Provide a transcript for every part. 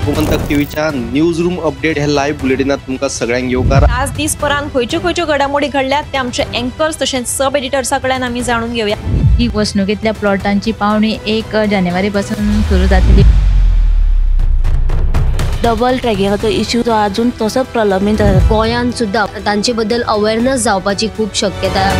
गोमंतक टीव्हीच्या news room update ह्या live बुलेटिनात तुमकां सगळ्यांक येवकार। आज दिसभरान खंयच्यो खंयच्यो घडामोडी घडल्यात ते आमचे अँकर्स तशेंच सब एडिटर्सा कडल्यान आमी जाणून घेवया। ही वसणुकेंतल्या प्लॉटांची पावणी 1 जानेवारी पासून सुरू जातली। डबल ट्रॅकिंगाचो इश्यू जो अजून तसोच प्रलंबीत आसा। गोंयांत सुद्दां तांचे बद्दल अवेअरनेस जावपाची खूब शक्यता।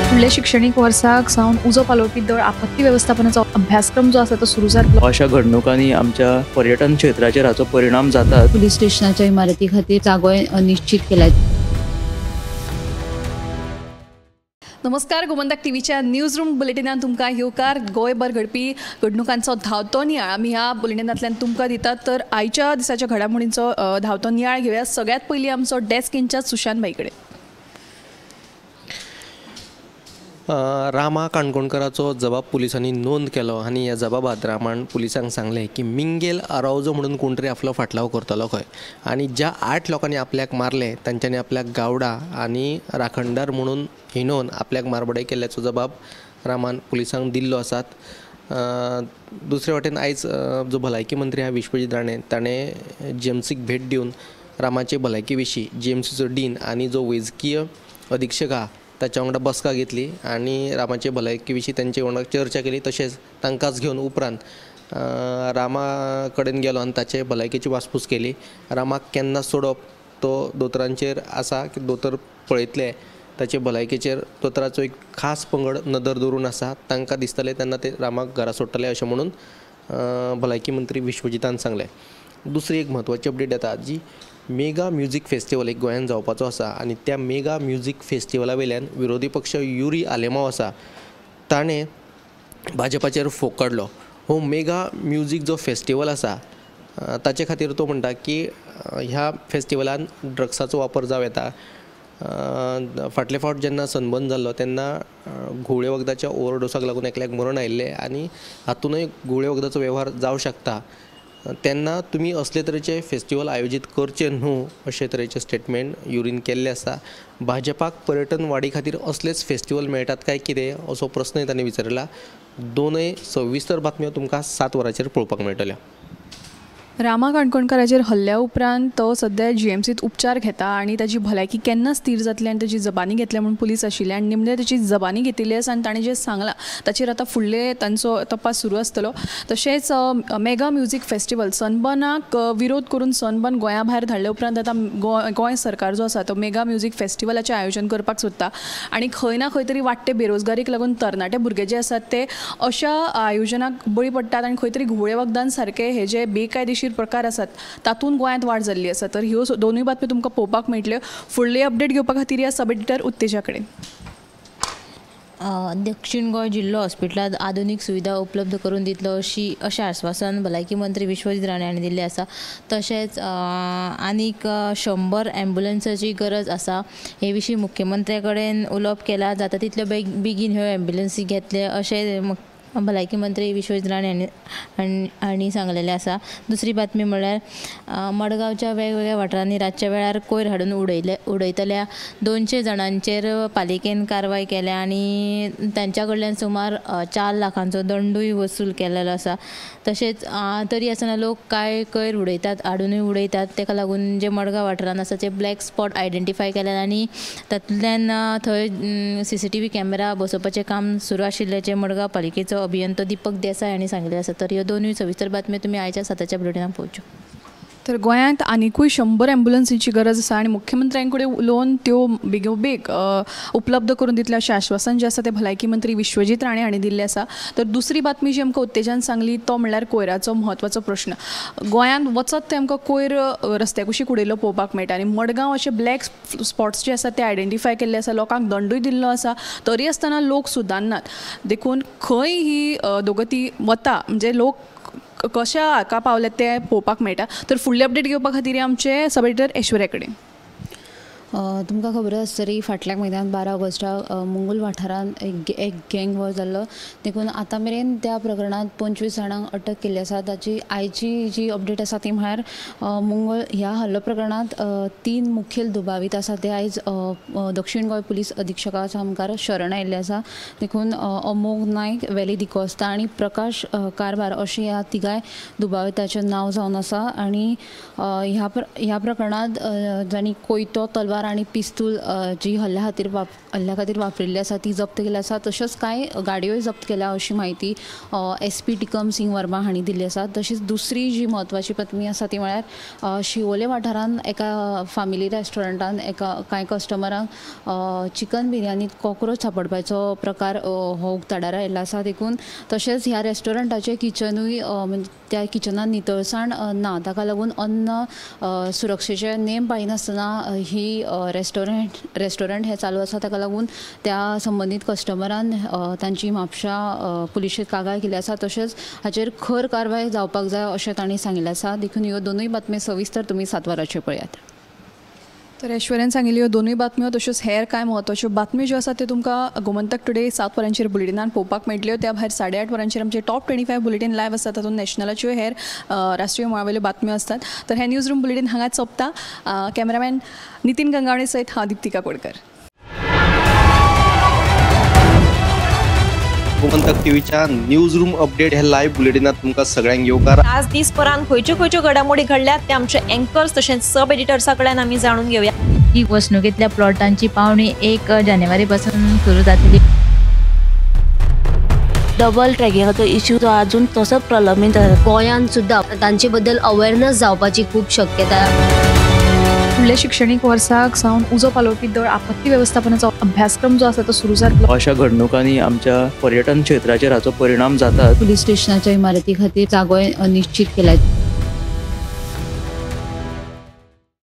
फुडल्या शिक्षणीक वर्साक सावन उजो पालोवपी दळ आपत्ती वेवस्थापनाचो अभ्यासक्रम जो आसा तो सुरू जातलो। अशा घडणुकांनी आमच्या पर्यटन क्षेत्राचेर हाचो परिणाम जाता। पुलीस स्टेशनाच्या इमारती खातीर जागो निश्चित केला। नमस्कार, गोमंतक टीव्हीच्या न्यूज रूम बुलेटिनान तुमकां येवकार। गोंयभर घडपी घडणुकांचो धांवतो नियाळ आमी ह्या बुलेटिनांतल्यान तुमकां दितात। तर आयच्या दिसाच्या घडामोडींचो धांवतो नियाळ घेवया। सगळ्यात पयलीं आमचो डेस्क इन्चार्ज सुशांत भाई कडेन। रामा काणकोणकराचो जबाब पुलिसांनी नोंद केलो आनी ह्या जबाबात रामान पुलिसांक सांगलें की मिंगेल आरावजो म्हणून कोण तरी आपलो फाटलाव करतलो खंय आनी ज्या 8 लोकांनी आपल्याक मारले तांच्यांनी आपल्याक गावडा आनी राखणदार म्हणून हिणोवन आपल्याक मारबडय केल्ल्याचो जबाब रामान पुलिसांक दिल्लो आसात। दुसरे वटेन आयज जो भलायकी मंत्री आहा विश्वजीत राणे ताणें जीएमसीक भेट दिवन रामाचे भलायकी विशीं जीएमसीचो डीन आनी जो वैजकीय अधीक्षक आहा ताच्या वांगडा बसका घेतली आनी रामाचे भलायकी विशीं तांचे वांगडा चर्चा केली। तशेंच तांकांच घेवन उपरांत रामा कडेन गेलो आनी ताचे भलायकेची वासपूस केली। रामाक केन्ना सोडप तो दोतोरांचेर आसा की दोतोर पळयतले ताचे भलायकेचेर दोतोराचो एक खास पंगड नदर दवरून आसा, तांकां दिसतलें तेन्ना ते रामाक घरा सोडटले अशें म्हणून भलायकी मंत्री विश्वजितान सांगलें। दुसरी एक म्हत्वाची अपडेट येता जी मेगा म्युजीक फेस्टिवल एक गोंयांत जावपाचो आसा आनी त्या मेगा म्युजीक फेस्टिवला वयल्यान विरोधी पक्ष युरी आलेमाव आसा ताणें भाजपाचेर फोग काडलो। हो मेगा म्युजीक जो फेस्टिवल आसा ताचे खातीर तो म्हणटा की ह्या फेस्टिवलान ड्रग्साचो वापर जावं येता। फाटले फावट जेन्ना सनबर्न जाल्लो तेन्ना घुंवळे वखदाच्या ओवरडोसाक लागून एकल्याक मरण आयिल्लें आनी हातूनय घुंवळे वखदाचो वेव्हार जावं शकता, तेन्ना तुमी असले तरेचे फेस्टिवल आयोजीत करचे न्हू अशे तरेचे स्टेटमेंट युरीन केल्लें आसा। भाजपाक पर्यटन वाडी खातीर असलेच फेस्टिवल मेळटात काय कितें असो प्रस्नय तांणी विचारला। दोनय सविस्तर बातम्यो तुमकां 7 वरांचेर पळोवपाक मेळटल्यो। रामा काणकोणकाराचेर हल्ल्या उपरांत तो सद्या जीएमसीत उपचार घेता आनी ताजी भलायकी केन्ना स्थीर जातली आनी ताजी जबानी घेतल्या म्हूण पुलीस आशिल्ले आनी निमणे ताजी जबानी घेतिल्ली आसा आनी ताणें जें सांगलां ताचेर आतां फुडले तांचो तपास सुरू आसतलो। तशेंच मेगा म्युजीक फेस्टिवल सनबर्नाक विरोध करून सनबर्न गोंया भायर धाडले उपरांत आतां गोंय सरकार जो आसा तो मेगा म्युजीक फेस्टिवलाचें आयोजन करपाक सोदता आनी खंय ना खंय तरी वाडटे बेरोजगारीक लागून तरणाटे भुरगे जे आसात ते अशा आयोजनाक बळी पडटात आनी खंय तरी घुंवळे वखदां सारके हे जे बेकायदेशीर प्रकार आसात तातूंत गोंयांत वाड जाल्ली आसा। तर ह्यो दोनूय बातम्यो तुमकां पळोवपाक मेळटल्यो। फुडली अपडेट घेवपा खातीर ह्या सब एडिटर उत्तेजा कडेन। दक्षिण गोंय जिल्लो हॉस्पिटलांत आधुनीक सुविधा उपलब्ध करून दितलो अशें आश्वासन भलायकी मंत्री विश्वजीत राणे हांणी दिल्लें आसा। तशेंच आनीक 100 एम्बुलन्साची गरज आसा हे विशीं मुख्यमंत्र्या कडेन उलोवप केलां, जाता तितल्यो बेगीन ह्यो एम्बुलन्सी घेतले अशें भलायकी मंत्री विश्वजीत राणे हांणी सांगलेलें आसा। दुसरी बातमी म्हळ्यार मडगांवच्या वेगवेगळ्या वाठारांनी रातच्या वेळार कोयर हाडून उडयतल्या 200 जाणांचेर पालिकेन कारवाय केल्या आनी तांच्या कडल्यान सुमार 4 लाखांचो दंडूय वसूल केलेलो आसा। तशेंच तरी आसतना लोक कांय कोयर उडयतात, हाडुनूय उडयतात, ताका लागून जे मडगांव वाठारांत आसा ते ब्लॅक स्पॉट आयडेंटिफाय केल्यात आनी तातूंतल्यान थंय CCTV camera बसोवपाचें काम सुरू आशिल्ल्याचें मडगांव पालिकेचो अभियंतो दीपक देसाय हांणी सांगलें आसा। तर ह्यो दोनूय सविस्तर बातम्यो तुमी आयच्या 7च्या बुलेटिनाक पळोवच्यो। तर गोंयांत आनिकूय 100 एम्बुलन्सीची गरज आसा आनी मुख्यमंत्र्यां कडेन उलोवन त्यो बेगोबेग उपलब्ध करून दितले अशें आश्वासन जें आसा तें भलायकी मंत्री विश्वजीत राणे हांणी दिल्लें आसा। तर दुसरी बातमी जी आमकां उत्तेजान सांगली तो म्हणल्यार कोयराचो म्हत्वाचो प्रश्न। गोंयांत वचत ते आमकां कोयर रस्त्या कुशीक उडयल्लो पळोवपाक मेळटा आनी मडगांव अशे ब्लॅक स्पॉट्स जे आसा ते आयडेंटिफाय केल्ले आसा, लोकांक दंडूय दिल्लो आसा, तरी आसतना लोक सुदारनात। देखून खंय ही दोगती वता म्हणजे लोक कशा हाका पावले ते पळोवपाक मेळटा। तर फुडली अपडेट घेवपा खातीर आमचे सब एडिटर ऐश्वर्या कडेन। तुमकां खबर आसतली फाटल्या म्हयन्यान 12 ऑगस्टाक मंगूल वाठारांत एक गँग वॉर जाल्लो, देखून आतां मेरेन त्या प्रकरणांत 25 जाणांक अटक केल्ली आसा. ताची आयची जी अपडेट आसा ती म्हळ्यार मंगूल ह्या हल्लो प्रकरणांत 3 मुखेल दुबावीत आसा ते आयज दक्षिण गोंय पुलीस अधिक्षका सामकार शरण आयिल्ले आसा. देखून अमोघ नायक, वेली डिकोस्ता आनी प्रकाश कारभार अशें ह्या तिगाय दुबाविताचें नांव जावन आसा. आनी ह्या प्रकरणांत जांणी कोयतो, तलवार आनी पिस्तूल जी हल्ल्या खातीर वापरिल्ली आसा ती जप्त केली आसा. तशेंच कांय गाडयोय जप्त केल्या अशी म्हायती SP Tikam Singh Verma हांणी दिल्ली आसा. तशीच दुसरी जी म्हत्वाची बातमी आसा ती म्हळ्यार शिवोले वाठारांत एका फॅमिली रेस्टॉरंटान एका कांय कस्टमरांक चिकन बिर्याणीत कॉक्रोच सांपडपाचो प्रकार हो उक्ताडार आयिल्लो आसा. देखून तशेंच ह्या रेस्टॉरंटाचें किचनूय म्हणजे त्या किचनान नितळसाण ना, ताका लागून अन्न सुरक्षेचे नेम पाळिनासतना ही रेस्टॉरंट हे चालू आसा. ताका लागून त्या संबंदीत कस्टमरान तांची म्हापशा पुलिशेंत कागाळ केली आसा. तशेंच हाचेर खर कारवाय जावपाक जाय अशें तांणी सांगिल्लें आसा. देखून ह्यो दोनूय बातम्यो सविस्तर तुमी 7 वरांचेर पळयात. तर ऐश्वर्यान सांगिल्ल्यो ह्यो दोनूय बातम्यो तश्योच हेर कांय म्हत्वाच्यो बातम्यो ज्यो आसात त्यो तुमकां गोमंतक टुडे 7 वरांचेर बुलेटिनान पळोवपाक मेळटल्यो. त्या भायर 8:30 वरांचेर आमचे टॉप 25 बुलेटीन लायव्ह आसतात, तातूंत नॅशनलाच्यो हेर राष्ट्रीय मळावयल्यो बातम्यो आसतात. तर हें न्यूज रूम बुलेटीन हांगाच सोंपता. कॅमेरामॅन नितीन गंगावणे सयत हांव दीप्तिका कोडकर. गोमंतक टीव्हीच्या न्यूज रूम अपडेट हे लायव्ह बुलेटिनात तुमकां सगळ्यांक येवकार. आज दीसभरान खंयच्यो खंयच्यो घडामोडी घडल्यात ते आमचे अँकर्स तशेंच सब एडिटर्सा कडल्यान आमी जाणून घेवया. ही वसणुकेंतल्या प्लॉटांची पावणी 1 जानेवारी पासून सुरू जातली. डबल ट्रॅकिंगाचो इश्यू जो अजून तसोच प्रलंबीत आसा. गोंयांत सुद्दां तांचे बद्दल अवेअरनेस जावपाची खूब शक्यता. फुडल्या शिक्षणीक वर्साक सावन उजो पालोवपी दळ आपत्ती वेवस्थापनाचो अभ्यासक्रम जो आसा तो सुरू जातलो. अशा घडणुकांनी आमच्या पर्यटन क्षेत्राचेर हाचो परिणाम जाता. पुलीस स्टेशनाच्या इमारती खातीर जागोय निश्चित केला.